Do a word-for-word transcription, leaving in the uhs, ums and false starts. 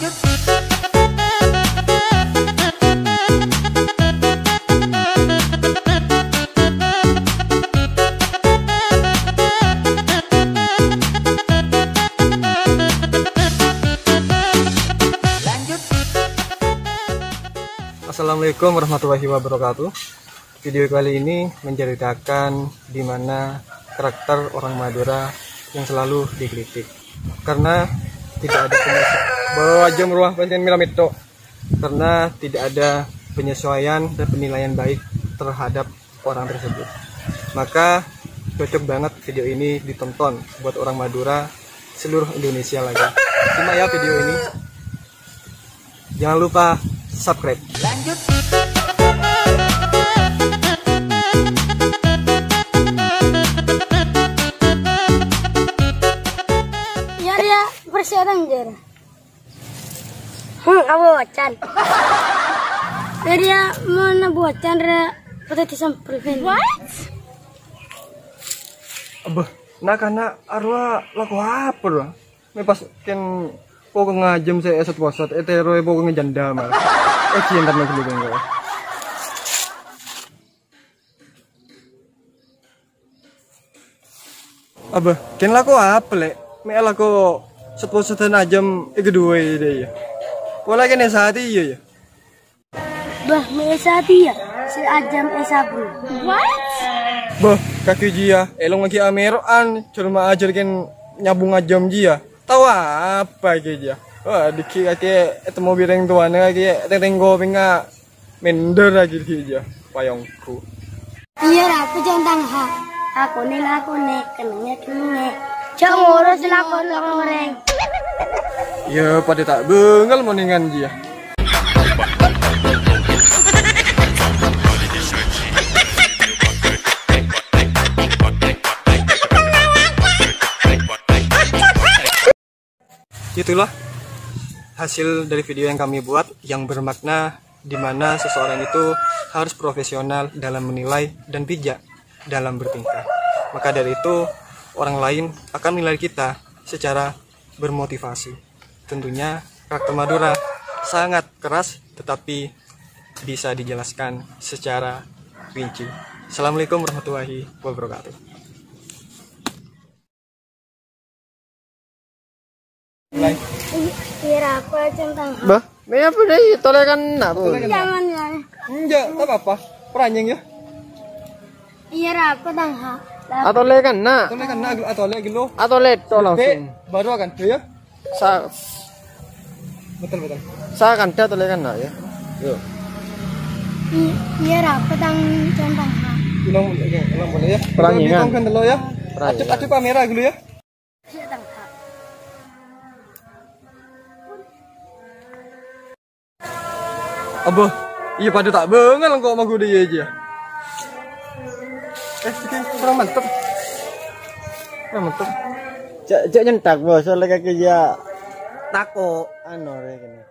Assalamualaikum warahmatullahi wabarakatuh. Video kali ini menceritakan di mana karakter orang Madura yang selalu dikritik karena tidak ada penyelesaian. Bawa jam ruah pasien mira metok. Karena tidak ada penyesuaian dan penilaian baik terhadap orang tersebut. Maka cocok banget video ini ditonton buat orang Madura seluruh Indonesia lagi. Simak ya video ini. Jangan lupa subscribe. Yâ, yâ, persiapan, Jer. Hmm, abu wacan. Yâ, yâ, mon abu wacan, ra, patè disempel, Ben. What? Abah, na'-kana' arowa lako apa, ra? Mè' pas kèng pokok ngajâm sè èsot-posot, ètèroè pokok ngejanda, malah. Eh, cinta nang dulu, Bang. Abah, kèng lako apa, Lè'? Mè' lako sèt-posèdhân ajâm è kedua iyâ, yâ. Pola kèng èsatèya, yâ. Bah, mè' èsatèya, sè ajâm èsabru. What? Bah, kakè jiyâ, èlong lagi amero'an, jhâr ma' ajhâr kèng nyabung ajâm jiyâ. Tao apa kakè jiyâ? Wah, dikè' kakè ètemmo bi' rèng towana kakè tèng-tèng kopèngnga mèndher kakè dikè' jiyâ, payongku. Iyâ, ra, pèjhân tang ha'. Lakonè, lakonè, kennengngè, kennengngè. Jhâ' ngoros lakon orèng. Yâ, padâ ta' bângal monèngan jiyâ. Itulah hasil dari video yang kami buat yang bermakna di mana seseorang itu harus profesional dalam menilai dan bijak dalam bertingkah. Maka dari itu, orang lain akan menilai kita secara bermotivasi. Tentunya, karakter Madura sangat keras, tetapi bisa dijelaskan secara rinci. Assalamualaikum warahmatullahi wabarakatuh. Mulai. Iyâ, ra, pèjhân tang ha'. Bah, mè' apa dâi? Tolèkanna, Bu. Jangan, ya. Enjâ', ta' apa-apa. Peranyèng, yâ. Iyâ, ra, pèjhân tang ha'. Atolèkanna. Atolèkanna, atolè ghellu. Atolè to langsung. Bhuru kan, yâ? Sa- Betul, betul. Sakanta tolèkanna, yâ. Yo. I-, iyâ, ra, pèjhân tang ha'. Ulang, ulang, ulang, yâ. Peranyèngan. Hitung kan dulu, yâ. Peranyèngan. Adep, adep kamera ghellu, yâ. Abah, iyâ padâ ta' bângal engko' maghudhi iyâ, yâ. Eh, siki, kurang mantep. Kurang mantep. Jhâ', jhâ' nyentak, Bos, soalnya kakè jhâ' tako', anu, rè, kènè.